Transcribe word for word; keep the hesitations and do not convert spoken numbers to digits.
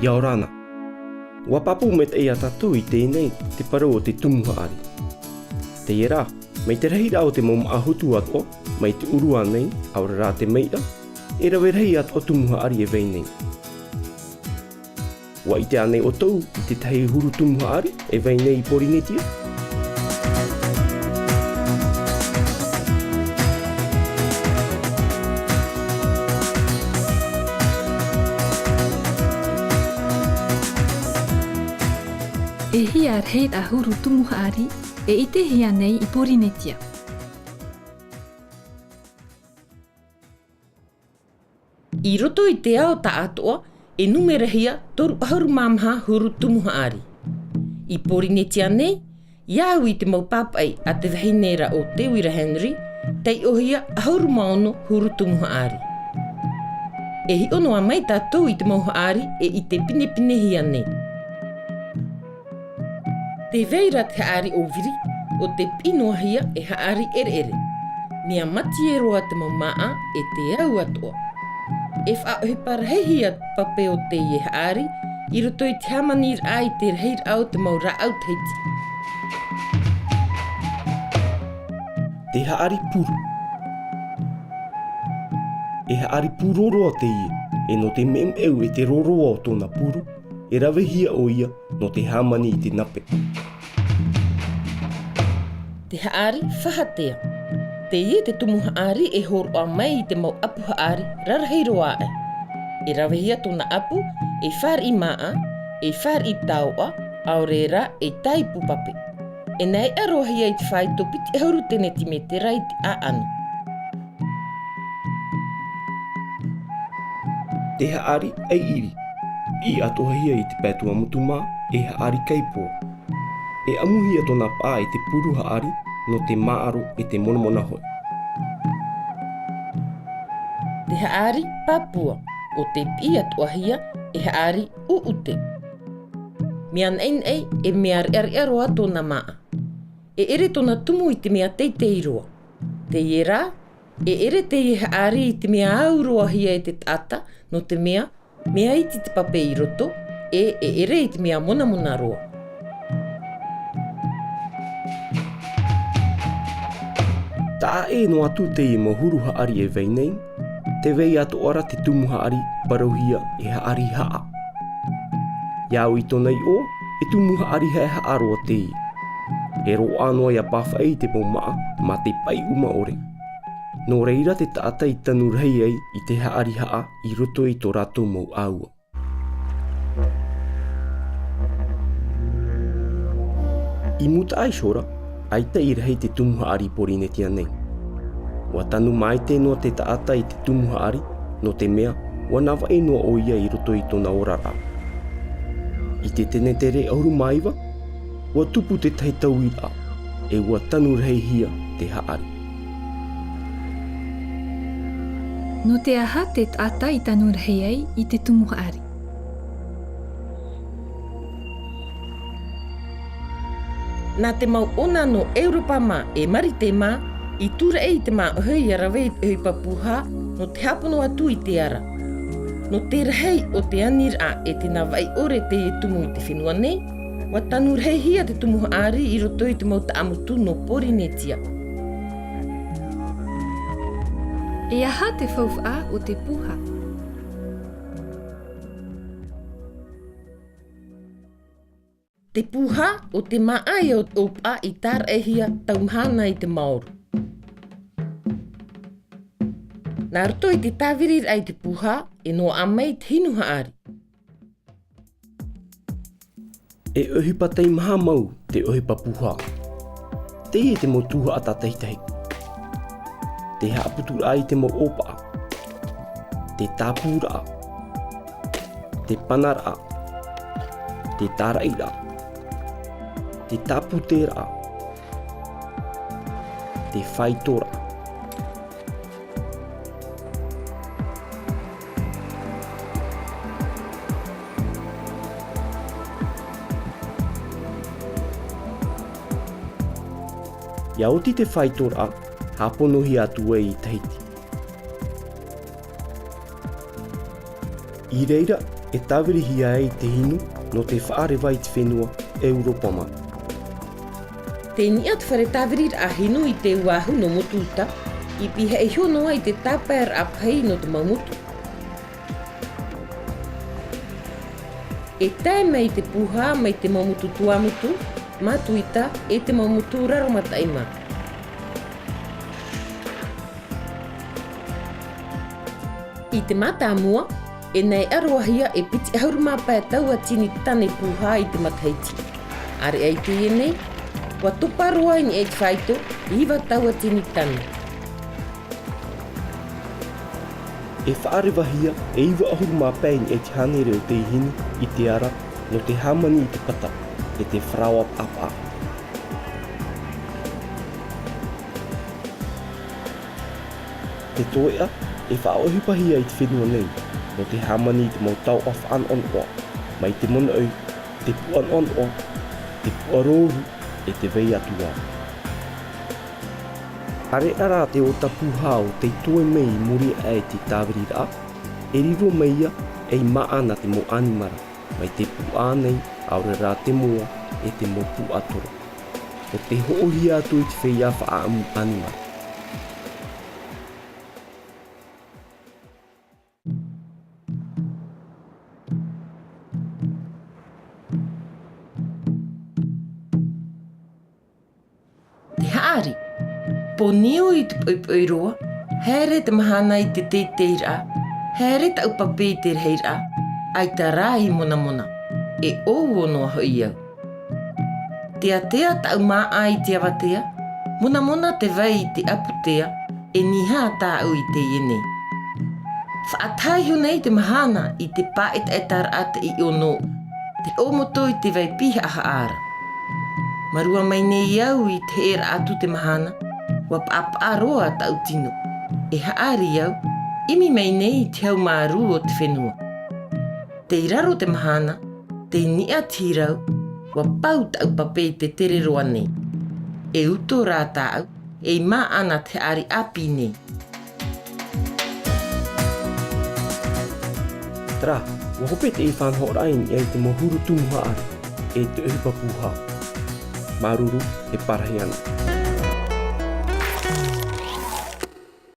ʻIa ora na. ʻUa pāpū maitaʻi ia tātou i teie nei te parau o te tumu haʻari. Teie rā, mai te rahiraʻa o te mau māʻa hotu atoʻa, mai te ʻuru ānei, ʻaore rā te meiʻa, e rave rahi atoʻa tumu haʻari e vai nei. ʻUa ʻite ānei ʻoutou i te tahi huru tumu haʻari e vai nei i Pōrīnetia? E hia rahiraʻa huru tumu haʻari e ʻitehia nei i Pōrīnetia? I roto i te ao tāʻātoʻa, e numerahia toru ʻahuru mā maha huru tumu haʻari. I Pōrīnetia nei, ʻia au i te mau pāpaʻi a te vahine ra ʻo Te Uira Henry, taiʻohia ʻahuru mā ono huru tumu haʻari. E hiʻo noa mai tātou i te mau haʻari e ʻite pinepinehia nei. Tē vai ra te haʻari ʻōviri, ʻo tē piʻi noa hia e haʻari ʻereʻere. Mea mātie roa te mau māʻa e te au atoʻa. E faʻaʻohipa rahi hia te pape o teie haʻari i roto i te hāmaniraʻa i te rahiraʻa o te mau rāʻau Tahiti. Te haʻari puru. E haʻari pūroroa teie, e nō te meumeu e te roroa o tōna puru, e ravehia ʻoia nō te hāmani i te nape. Te haʻari fahatea. Teie te tumu haʻari e hōroʻa mai i te mau ʻapu haʻari rarahi roa aʻe. E ravehia tōna ʻapu ei fāriʻi māʻa, ei fāriʻi taoʻa, ʻaore rā ei tāipu pape. E naeʻa roa hia i te faito piti ʻahuru tenetimetera i te ʻāʻano. Te haʻari ʻaiʻiri. Piʻi atoʻa hia i te pae Tuamotu mā e haʻari kaipoa. E ʻamuhia tōna paʻa e te puru haʻari nō te māʻaro e te monamona hoʻi. Te haʻari pāpua, ʻo tē piʻi atoʻa hia e haʻari ʻuʻute. Mea naʻinaʻi e mea reʻareʻa roa tōna māʻa. E ʻere tōna tumu i te mea teitei roa. Teie rā, e ʻere teie haʻari i te mea au roa hia e te taʻata, nō te mea, mea iti te pape i roto, e, e ʻere i te mea monamona roa. Taʻa ʻē noa atu teie mau huru haʻari e vai nei, tē vai atoʻa ra te tumu haʻari parauhia e haʻari haʻa. ʻIa au i tōna iʻoa, e tumu haʻari haʻehaʻa roa teie. E roaʻa noa ʻia pāfaʻi i te mau māʻa mā te paʻiʻuma ʻore. Nō reira te taʻata i tanu rahi ai i te haʻari haʻa i roto i tō rātou mau ʻāua. I mūtaʻa iho ra, ʻaita i rahi te tumu haʻari i Pōrīnetia nei. ʻUa tanu maitaʻi noa te taʻata i te tumu haʻari, nō te mea, ʻua navaʻi noa ʻoia i roto i tōna oraraʻa. I te tenetere ʻahuru mā iva, ʻua tupu te tahi tauiraʻa, e ʻua tanu rahi hia te haʻari. Nō te aha te taʻata i tanu rahi ai i te tumu haʻari? Nā te mau ʻona nō ʻEuropa mā e Marite mā, i tūraʻi i te māʻohi ʻia rave i te ʻohipa pūhā, nō te hāpono atu i te ara. Nō te rahi o te aniraʻa e te navaʻi ʻore teie tumu i te fenua nei, ʻua tanu rahi hia te tumu haʻari i roto i te mau taʻamotu nō Pōrīnetia. E aha te faufaʻa o te pūhā? Te pūhā, ʻo te māʻa ïa o te ʻōpaʻa i tāraʻehia tau mahana i te maoro. Nā roto i te tāviriraʻa i te pūhā, e noaʻa mai te hinu haʻari. E ʻohipa teimaha mau te ʻohipa pūhā. Teie te mau tuhaʻa tātaʻitahi. Te haʻaputuraʻa i te mau ʻōpaʻa. Te tāpūraʻa. Te panaraʻa. Te tāraʻiraʻa. Te tāputeraʻa. Te faitoraʻa. ʻIa oti te faitoraʻa, hāponohia atu ai i Tahiti. I reira, e tāvirihia ai te hinu nō te faʻareva i te fenua ʻEuropa mā. Tei niʻa te fare tāviriraʻa hinu i te uāhu nō Motu Uta, i pihaʻi iho noa i te tāpaeraʻa pahi nō te mau motu. E tae mai te pūhā mai te mau motu Tuamotu, Matuita, e te mau motu Raromataʻi mā. I te mātāmua, e naeʻa-roa-hia e piti ʻahuru mā pae tauatini tane pūhā i te matahiti. ʻĀreʻa i teie nei, ʻua topa roa i niʻa i te faito, iva tauatini tane. E faʻarevahia e iva ʻahuru mā pae i niʻa i te hānere o te hinu i te ara nō te hāmani i te pata, e te faraoa paʻapaʻa. Te toeʻa, e faʻaʻohipahia i te fenua nei, nō te hāmani i te mau taoʻa faʻanoʻanoʻa, mai te monoʻi, te puʻa noʻanoʻa, te puʻa rōru, e te vai atu ā. ʻĀreʻa rā te ota pūhā ʻo tei toe mai i muri aʻe i te tāviriraʻa, e riro mai ïa ei māʻa nā te mau ʻanimara, mai te puʻa nei, ʻaore rā te moa, e te mau puʻa toro. ʻO tei hoʻohia atu i te feiā faʻaʻamu ʻanimara. Te haʻari. Pōniu i te poʻipoʻi roa, haere te mahana i te teiteiraʻa, haere taʻu pape i te rahiraʻa, ʻaita rā i monamona, e ʻōuo noa hoʻi au. Teatea taʻu māʻa i te avatea, monamona te vai i te ʻaputea, e nīhā tāʻu i teie nei. Faʻataha iho nei te mahana i te pāʻetaʻetaraʻa te ʻiʻo nō te ʻōmoto i te vai pīhaʻahaʻa ra. Mārua mai nei au i te heʻeraʻa atu te mahana, ʻua paʻapaʻa roa taʻu tino. E haʻari au, ʻimi mai nei i te haumārū o te fenua. Tei raro te mahana, tei niʻa te hirau, ʻua pau taʻu pape i te tere roa nei. E uto rā tāʻu, ei māʻa nā te haʻari ʻāpī nei. Terā, ʻua hope teie faʻanahoraʻa i niʻa i te mau huru tumu haʻari, e te ʻohipa pūhā. Māuruuru, e pārahi ana.